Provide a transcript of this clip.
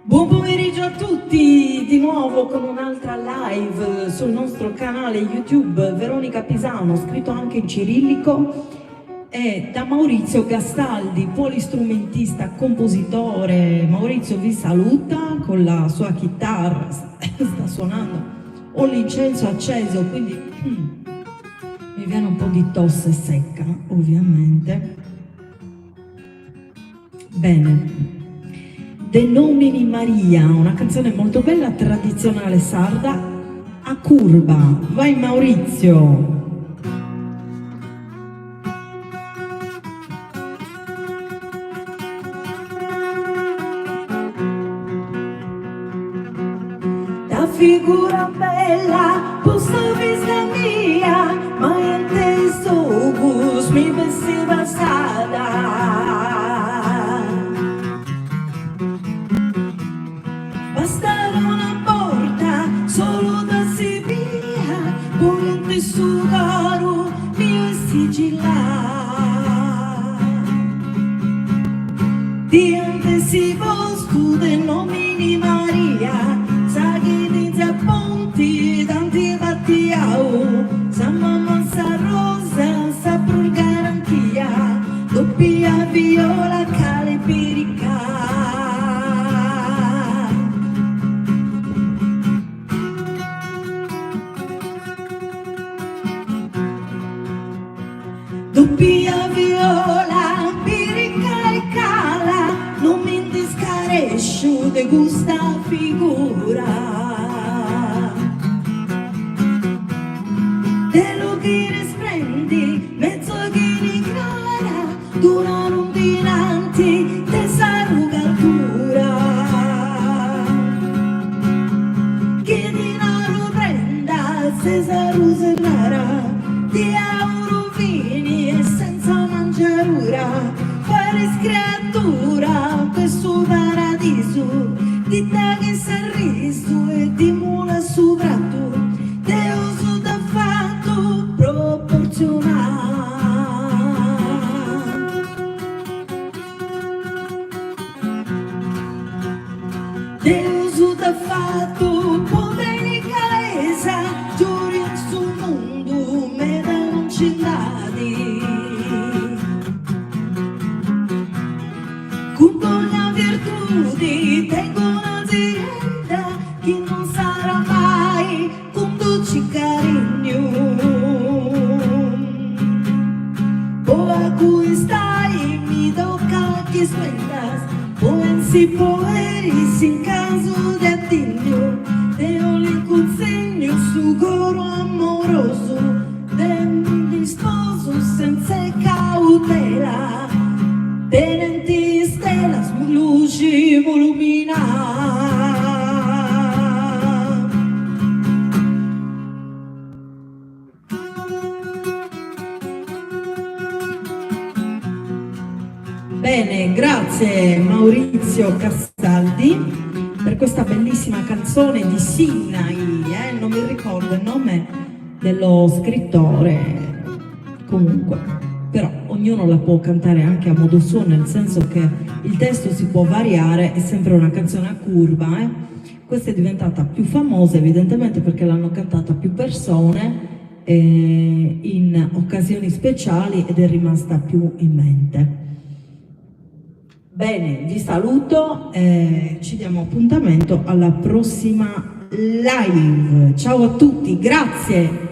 Buon pomeriggio a tutti, di nuovo con un'altra live sul nostro canale YouTube Veronica Pisano, scritto anche in cirillico, e da Maurizio Gastaldi, polistrumentista, compositore. Maurizio vi saluta con la sua chitarra, sta suonando, ho l'incenso acceso, quindi mi viene un po' di tosse secca, ovviamente. Bene. De nomini Maria, una canzone molto bella, tradizionale sarda, a curba. Vai Maurizio! Da figura bella po sa vista mia ma ente is ogus mi bessit passada. Bastada una borta solu da si bia comenti su coru miu est sigillau. Diant essi postu de nomini Maria, sa chi in Ponti t'ant batiau, sa mama sa rosa sa prus garantia, doppia viola cale pirica. Doppia viola, pirica e cala, non mi ndi scaresciu de custa figura. De luxi risplendit, mezzo chini crara, d'una rundinanti de sa rugatura. Chi ti naru prenda, ses arrusa e rara, di auru fini e senza mangiarura, paris creatura de su paradisu, ti daghet s'arrisu e ti mulat su pratu, Deus t'at fatu proportzionau. Deus t'at fatu po delicadesa, giuru in su mundu meda non nci nd'at. Cun dogna virtudi tengu un'azienda chi non sarà mai Cun duci carignu po acuistai mi tocat chi spendas po essi poeris in casu de atignu deu li cunsignu su coru amorosu de m'isposu sentz'e cautela tenent istelas luxi po illuminai. Bene, grazie Maurizio Castaldi per questa bellissima canzone di Sinnai, eh? non mi ricordo il nome dello scrittore, comunque, però ognuno la può cantare anche a modo suo, nel senso che il testo si può variare, è sempre una canzone a curva, eh? Questa è diventata più famosa evidentemente perché l'hanno cantata più persone eh, in occasioni speciali ed è rimasta più in mente. Bene, vi saluto e ci diamo appuntamento alla prossima live. Ciao a tutti, grazie!